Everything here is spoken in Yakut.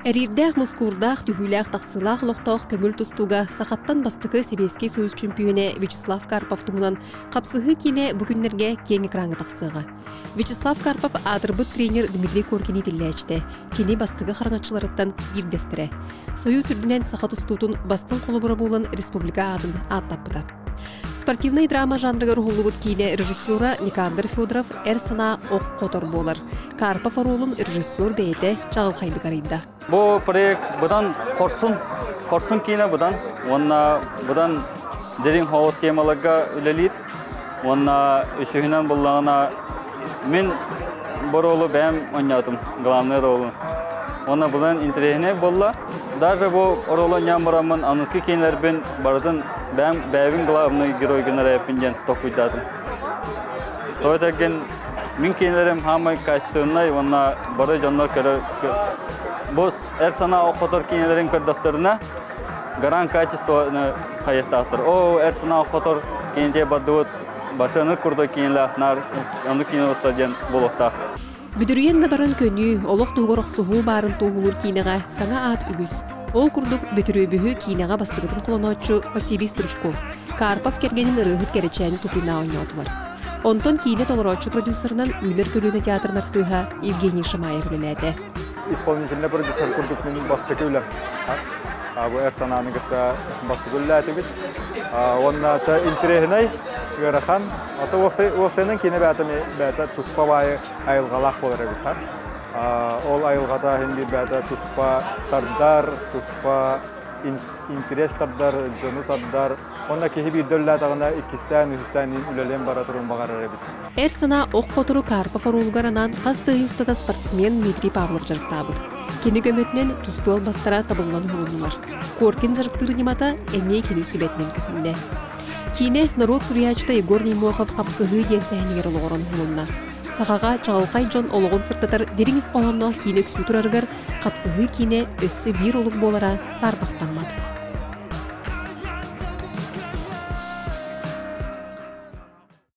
Эриирдээх мускуурдаах, түһүүлээх тахсыылаах олохтоох көҥүл тустууга сахаттан бастакы Сэбиэскэй Союз чөмпүйүөнэ Вячеслав Карпов туһунан хапсыһыы киинэ бу күннэргэ киэҥ экраҥҥа тахсыаҕа. Вячеслав Карпов аатырбыт тренер Дмитрий Коркини тиллээччитэ, кини бастакы хараҥаччыларыттан биирдэстэрэ. Союз үрдүнэн саха тустуутун бастыҥ холобура буолан республика аатын ааттаппыта. Спортивнай драма жанрыгар уһуллубут киинэ режиссера Никандр Федоров эр санаа ох хотор буолар. Карпов оруолун режиссер бэйэтэ чаҕылхайдык арыйда. Бу проект быдан хорсун, хорсун киинэ быдан уонна быдан дириҥ соҕус темаларга үлэлиир. Уонна үсүһүнэн буллаҕына мин бу ролу бэйэм оонньоотум, главный ролу. Уонна быдан интэриэһинэй буолла. Даже бу оруолу оонньоон бараммын аныгы киинэлэрбин барытын бэйэм бэйэбин главный герой гынар эбиппин диэн толкуйдаатым. Тоҕо этэргин мин киинэлэрим хаамай качественнай уонна бары дьоннор көрө бу эр санаа охотор киинэлэрин көрдөхтөрүнэ гарант качествоны хайыахтаахтар. Оо, эр санаа охотор киинэтигэр бардыбыт, башаны курдук киинэлээх наар оннук киинэ устар диэн буолуохтаах. Бүдүрүйэн да баран көнүү, олох туһугар охсуһуу баарын туоһулуур киинэҕэ саҥа аат үгүс. Ол курдук, Бөтүрүөбүһү киинэҕэ бастакытын холонооччу Василий Стручков, Карпов кэргэнин ырыаһыт Кэрэчээни Туприна оонньоотулар. Онтон киинэ толорооччу продюсерынан Үүнэр көлүөнэ театрын артыыһа Евгений Шамаев үлэлээтэ. Исполнительный продюсер курдук мин бастакы үлэм. Бу эр санааны кытта бастакы үлэлээтибит. Уонна интэриэһинэй, ыарахан. Ата уосайынан киинэ бэйэтэ бэйэтэ туспа баайы айылҕалаах буолар эбит. Ол айылҕата иһин биир бэйэтэ туспа тардар, туспа интерес тардар, дьону тардар. Уонна киһи биирдэ үлэлээтэҕинэ иккистээн, үһүстээн үлэлиэн бара турун баҕарар эбит. Эр санаа ох хотуру Карпов оруолугар анаан хас да ый устата спортсмен Дмитрий Павлов дьарыктаабыт. Кини көмөтүнэн тустуу албастара табыллан уһулуннулар. Коркин дьарыктыыр ньымата эмиэ кини сүбэтинэн көһүннэ. Киинэ норуот суруйааччыта Егор Неймохов «Хапсыһыы» диэн сэһэнигэр олоҕуран уһулунна. Сахаҕа чаҕылхай дьон олоҕун сырдатар дириҥ ис хоһоонноох киинэ үксүү турарыгар «Хапсыһыы» киинэ өссө биир олук буолара саарбахтаммат.